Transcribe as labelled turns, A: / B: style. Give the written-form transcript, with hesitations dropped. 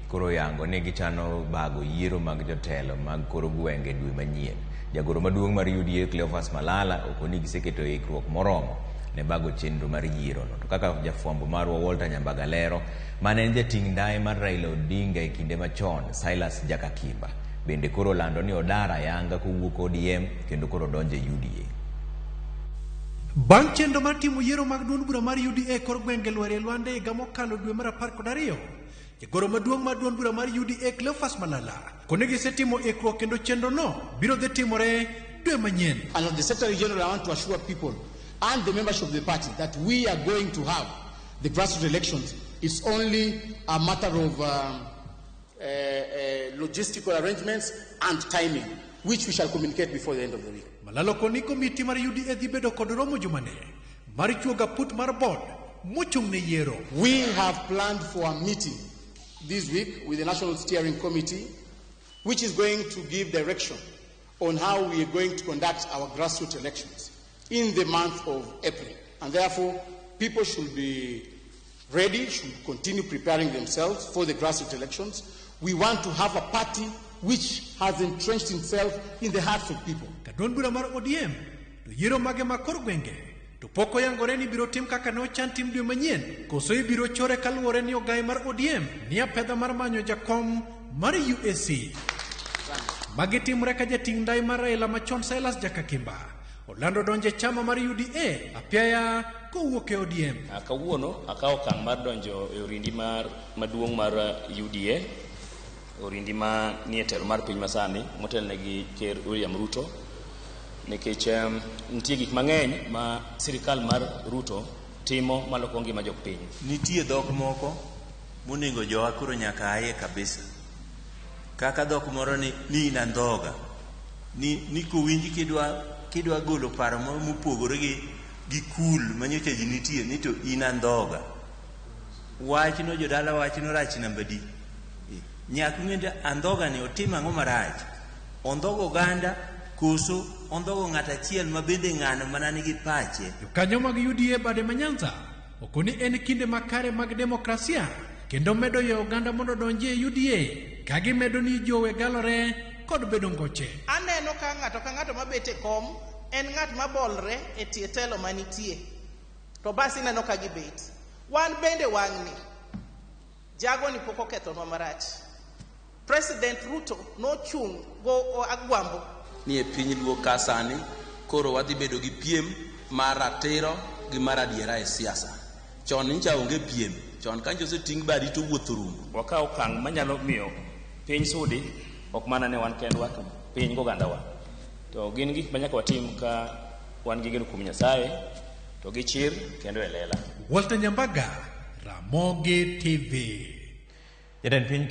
A: koro oyango ni gichano bago yiero mag jotelo mag kor gwenge dwe manyien. Jagoro maduong' mar UDA Cleophas Malala okoni giseketo ikruok moromo ne bago chenro mar yierono. To kaka jafwambo marwa Walter Nyambaga lero, mane en jating' ndaye mar Raila Odinga e kinde machon, Silas Jakakimba, bende koro olando ni odar ayanga kowuok ODM kendo koro odonjo e UDA.
B: Bang' chenro mar timo yiero mag duond bura mar UDA kor gwenge Lwere Lwande higa mokalo dwe mar 12, jagoro maduong' mar duond bura mar UDA Cleophas Malala kone gisetimo ikruok kendo chenro no biro dhi timore dwe manyien.
C: And as the Secretary General, I want to assure people and the membership of the party that we are going to have the grassroots elections. It's only a matter of logistical arrangements and timing, which we shall communicate before the end of the week.
B: Malala koni komiti mar UDA dhi bedo kod romo jumane mar chuogo aput mar board mochung' ne yiero.
C: We have planned for a meeting this week with the National Steering Committee, which is going to give direction on how we are going to conduct our grassroots elections in the month of April. And therefore, people should be ready, should continue preparing themselves for the grassroots elections. We want to have a party which has entrenched itself in the hearts of people.
B: Ka duond bura mar ODM to yiero mage mag kor gwenge to pok oyangore ni biro tim kaka ne ochan tim dwe manyien koso ibiro chore kaluwore ni ogai mar ODM ni apedha mar manyo jakom mar UAC. Magi timore ka jating' ndai mar Raila machon Silas Jakakimba olando donjo e chama mar UDA apiaya kowuok e ODM.
D: Kawuono akawo okang' mar donjo e orindi mar maduong' mar UDA, orindi ma nie telo mar piny masani motelne gi Ker William Ruto, nikech nitie gik mang'eny ma sirikal mar Ruto timo maloko ngima jopiny.
E: Nitie dhok moko monego jowa koro nyaka aye kabisa. Kaka dhok moro ni in andhoga. Ni kowinji kidwa golo paro moro mopogore gi kul manyocha ji nitie ni to in andhoga. Wachno jodala wachno rach namba di. Nyaka ung'e ni andhoga ni otimo ang'o marach. Ondhogo oganda koso ondhogo ng'at achiel ma bende ng'ano mana nigi pache.
B: Jokanyo mag UDA bade ma Nyanza okoni en kinde makare mag demokrasia kendo medo yo oganda mondo odonji e UDA ka gimedo ni jowe galore kod bedo ngoche.
F: Aneno ka ng'ato ka ng'ato mabet e kom en ng'at mabolre e tie telo manitie. To bas ineno ka gibet. Wan bende wang'ni, jagoni pok okethonwa marach. President Ruto nochung' go agwambo.
G: Ni e piny Luo ka sani koro wadhi bedo gi piem mar ratiro gi mar adiera e siasa. Chon nyicha onge piem, chon ka nyicha oseting' badi to wuoth orumo.
D: Wakawo okang' manyalo miyo piny sudi, ok mana ne wan kendwa to piny gogandawa. To gin gik ma nyaka watim ka wan gi geno kuom Nyasaye to gi chir kendo e lela.
B: Walter Nyambaga, Ramogi TV.
A: Jatend piny